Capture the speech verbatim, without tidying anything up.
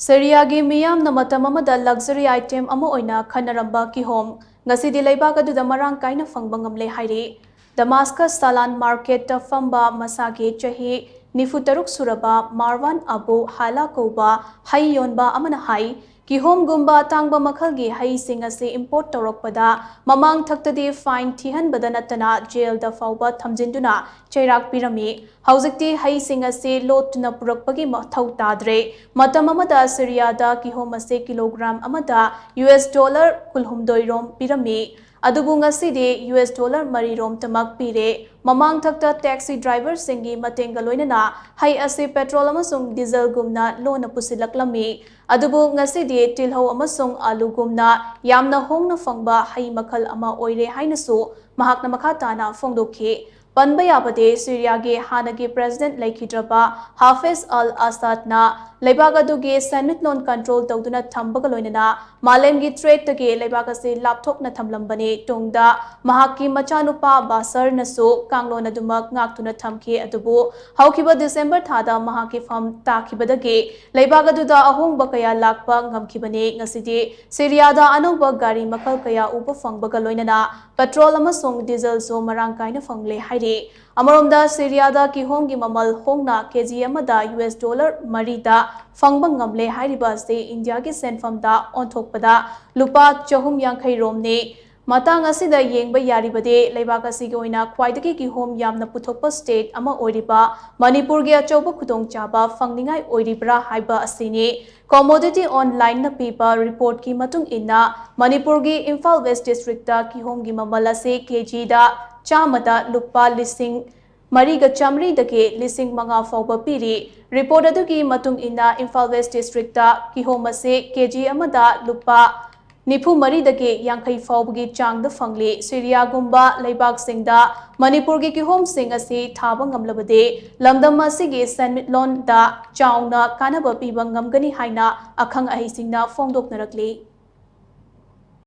ꯁꯤꯔꯤꯌꯥꯒꯤ ꯃꯤꯌꯥꯝꯅ ꯃꯇꯝ ꯑꯃꯗ luxury item ꯑꯃ ꯑꯣꯏꯅ ꯈꯟꯅꯔꯝꯕ ꯀꯤꯍꯣꯝ ꯉꯁꯤꯗꯤ ꯂꯩꯕꯥꯛ ꯑꯗꯨꯗ ꯃꯔꯥꯡ ꯀꯥꯏꯅ ꯐꯪꯕ ꯉꯝꯂꯦ ꯍꯥꯏꯔꯤ꯫ ꯗꯃꯥꯁꯀꯁ ꯁꯥꯂꯥꯟ ꯃꯥꯔꯀꯦꯠꯇ ꯐꯝꯕ ꯃꯁꯥꯒꯤ ꯆꯍꯤ ꯅꯤꯐꯨ ꯇꯔꯨꯛ ꯁꯨꯔꯕ ꯃꯥꯔꯋꯥꯟ ꯑꯕꯨ ꯍꯥꯂꯥ ꯀꯧꯕ ꯍꯩ ꯌꯣꯟꯕ ꯑꯃꯅ ꯍꯥꯏ, ꯀꯤꯍꯣꯝꯒꯨꯝꯕ ꯑꯇꯥꯡꯕ ꯃꯈꯜꯒꯤ ꯍꯩꯁꯤꯡ ꯑꯁꯤ import ꯇꯧꯔꯛꯄꯗ ꯃꯃꯥꯡ ꯊꯛꯇꯗꯤ fine ꯊꯤꯍꯟꯕꯗ ꯅꯠꯇꯅ ꯖꯦꯜꯗ ꯐꯥꯎꯕ ꯊꯝꯖꯤꯟꯗꯨꯅ ꯆꯩꯔꯥꯛ ꯄꯤꯔꯝꯃꯤ꯫ ꯍꯧꯖꯤꯛꯇꯤ ꯍꯩꯁꯤꯡ ꯑꯁꯤ ꯂꯣꯠꯇꯨꯅ ꯄꯨꯔꯛꯄꯒꯤ ꯃꯊꯧ ꯇꯥꯗ꯭ꯔꯦ꯫ ꯃꯇꯝ ꯑꯃꯗ ꯁꯤꯔꯤꯌꯥꯗ ꯀꯤꯍꯣꯝ ꯑꯁꯤ ꯀꯤꯂꯣꯒ꯭ꯔꯥꯝ ꯑꯃꯗ ꯌꯨ ꯑꯦꯁ ꯗꯣꯂꯔ ꯀꯨꯟꯍꯨꯝꯗꯣꯏ ꯔꯣꯝ ꯄꯤꯔꯝꯃꯤ꯫ ꯑꯗꯨꯕꯨ ꯉꯁꯤꯗꯤ ꯌꯨ ꯑꯦꯁ ꯗꯣꯂꯔ ꯃꯔꯤ ꯔꯣꯝꯇꯃꯛ ꯄꯤꯔꯦ꯫ ꯃꯃꯥꯡ ꯊꯛꯇ ꯇꯦꯛꯁꯤ ꯗ꯭ꯔꯥꯏꯚꯔꯁꯤꯡꯒꯤ ꯃꯇꯦꯡꯒ ꯂꯣꯏꯅꯅ ꯍꯩ ꯑꯁꯤ ꯄꯦꯇ꯭ꯔꯣꯜ ꯑꯃꯁꯨꯡ ꯗꯤꯖꯜꯒꯨꯝꯅ ꯂꯣꯟꯅ ꯄꯨꯁꯤꯜꯂꯛꯂꯝꯃꯤ꯫ ꯑꯗꯨꯕꯨ ꯉꯁꯤꯗꯤ ꯇꯤꯜꯍꯧ ꯑꯃꯁꯨꯡ ꯑꯂꯨꯒꯨꯝꯅ ꯌꯥꯝꯅ ꯍꯣꯡꯅ ꯐꯪꯕ ꯍꯩ ꯃꯈꯜ ꯑꯃ ꯑꯣꯏꯔꯦ ꯍꯥꯏꯅꯁꯨ ꯃꯍꯥꯛꯅ ꯃꯈꯥ ꯇꯥꯅ ꯐꯣꯡꯗꯣꯛꯈꯤ꯫ ꯄꯟꯕ ꯌꯥꯕꯗꯤ, ꯁꯤꯔꯤꯌꯥꯒꯤ ꯍꯥꯟꯅꯒꯤ ꯄ꯭ꯔꯦꯁꯤꯗꯦꯟꯠ ꯂꯩꯈꯤꯗ꯭ꯔꯕ ꯍꯥꯐꯤꯖ ꯑꯜ ꯑꯁꯥꯗꯅ ꯂꯩꯕꯥꯛ ꯑꯗꯨꯒꯤ ꯁꯦꯟꯃꯤꯠꯂꯣꯟ control ꯇꯧꯗꯨꯅ ꯊꯝꯕꯒ ꯂꯣꯏꯅꯅ ꯃꯥꯂꯦꯝꯒꯤ ꯇ꯭ꯔꯦꯗꯇꯒꯤ ꯂꯩꯕꯥꯛ ꯑꯁꯤ ꯂꯥꯞꯊꯣꯛꯅ ꯊꯝꯂꯝꯕꯅꯤ꯫ ꯇꯨꯡꯗ ꯃꯍꯥꯛꯀꯤ ꯃꯆꯥꯅꯨꯄꯥ ꯕꯥꯁꯔꯅꯁꯨ ꯀꯥꯡꯂꯣꯟ ꯑꯗꯨꯃꯛ ꯉꯥꯛꯇꯨꯅ ꯊꯝꯈꯤ꯫ ꯑꯗꯨꯕꯨ ꯍꯧꯈꯤꯕ ꯗꯤꯁꯦꯝꯕꯔ ꯊꯥꯗ ꯃꯍꯥꯛꯀꯤ ꯐꯝ ꯇꯥꯈꯤꯕꯗꯒꯤ ꯂꯩꯕꯥꯛ ꯑꯗꯨꯗ ꯑꯍꯣꯡꯕ ꯀꯌꯥ ꯂꯥꯛꯄ ꯉꯝꯈꯤꯕꯅꯤ꯫ ꯉꯁꯤꯗꯤ ꯁꯤꯔꯤꯌꯥꯗ ꯑꯅꯧꯕ ꯒꯥꯔꯤ ꯃꯈꯜ ꯀꯌꯥ ꯎꯕ ꯐꯪꯕꯒ ꯂꯣꯏꯅꯅ ꯄꯦꯇ꯭ꯔꯣꯜ ꯑꯃꯁꯨꯡ ꯗꯤꯖꯜꯁꯨ ꯃꯔꯥꯡ ꯀꯥꯏꯅ ꯐꯪꯂꯦ ꯍꯥꯏꯔꯤ꯫ ꯑꯃꯔꯣꯝꯗ, ꯁꯤꯔꯤꯌꯥꯗ ꯀꯤꯍꯣꯝꯒꯤ ꯃꯃꯜ ꯍꯣꯡꯅ ꯀꯦꯖꯤ ꯑꯃꯗ ꯌꯨ ꯑꯦꯁ ꯗꯣꯂꯔ ꯃꯔꯤꯗ ꯐꯪꯕ ꯉꯝꯂꯦ ꯍꯥꯏꯔꯤꯕ ꯑꯁꯤ ꯏꯟꯗꯤꯌꯥꯒꯤ ꯁꯦꯟꯐꯝꯗ ꯑꯣꯟꯊꯣꯛꯄꯗ ꯂꯨꯄꯥ ꯆꯍꯨꯝ ꯌꯥꯡꯈꯩ ꯔꯣꯝꯅꯤ꯫ ꯃꯇꯥꯡ ꯑꯁꯤꯗ ꯌꯦꯡꯕ ꯌꯥꯔꯤꯕꯗꯤ, ꯂꯩꯕꯥꯛ ꯑꯁꯤꯒꯤ ꯑꯣꯏꯅ ꯈ꯭ꯋꯥꯏꯗꯒꯤ ꯀꯤꯍꯣꯝ ꯌꯥꯝꯅ ꯄꯨꯊꯣꯛꯄ state ꯑꯃ ꯑꯣꯏꯔꯤꯕ ꯃꯅꯤꯄꯨꯔꯒꯤ ꯑꯆꯧꯕ ꯈꯨꯗꯣꯡꯆꯥꯕ ꯐꯪꯅꯤꯡꯉꯥꯏ ꯑꯣꯏꯔꯤꯕ꯭ꯔꯥ ꯍꯥꯏꯕ ꯑꯁꯤꯅꯤ꯫ Commodity Onlineꯅ ꯄꯤꯕ reportꯀꯤ ꯃꯇꯨꯡ ꯏꯟꯅ, ꯃꯅꯤꯄꯨꯔꯒꯤ ꯏꯝꯐꯥꯜ West districtꯇ ꯀꯤꯍꯣꯝꯒꯤ ꯃꯃꯜ ꯑꯁꯤ ꯀꯦꯖꯤꯗ ꯆꯥꯝꯃꯗ ꯂꯨꯄꯥ ꯂꯤꯁꯤꯡ ꯃꯔꯤꯒ ꯆꯥꯃꯔꯤꯗꯒꯤ ꯂꯤꯁꯤꯡ ꯃꯉꯥ ꯐꯥꯎꯕ ꯄꯤꯔꯤ꯫ Report ꯑꯗꯨꯒꯤ ꯃꯇꯨꯡ ꯏꯟꯅ, ꯏꯝꯐꯥꯜ West districtꯇ ꯀꯤꯍꯣꯝ ꯑꯁꯤ ꯀꯦꯖꯤ ꯑꯃꯗ ꯂꯨꯄꯥ ꯅꯤꯐꯨ ꯃꯔꯤꯗꯒꯤ ꯌꯥꯡꯈꯩ ꯐꯥꯎꯕꯒꯤ ꯆꯥꯡꯗ ꯐꯪꯂꯤ꯫ ꯁꯤꯔꯤꯌꯥꯒꯨꯝꯕ ꯂꯩꯕꯥꯛꯁꯤꯡꯗ ꯃꯅꯤꯄꯨꯔꯒꯤ ꯀꯤꯍꯣꯝꯁꯤꯡ ꯑꯁꯤ ꯊꯥꯕ ꯉꯝꯂꯕꯗꯤ, ꯂꯝꯗꯝ ꯑꯁꯤꯒꯤ ꯁꯦꯟꯃꯤꯠꯂꯣꯟꯗ ꯆꯥꯎꯅ ꯀꯥꯟꯅꯕ ꯄꯤꯕ ꯉꯝꯒꯅꯤ ꯍꯥꯏꯅ ꯑꯈꯪ ꯑꯍꯩꯁꯤꯡꯅ ꯐꯣꯡꯗꯣꯛꯅꯔꯛꯂꯤ꯫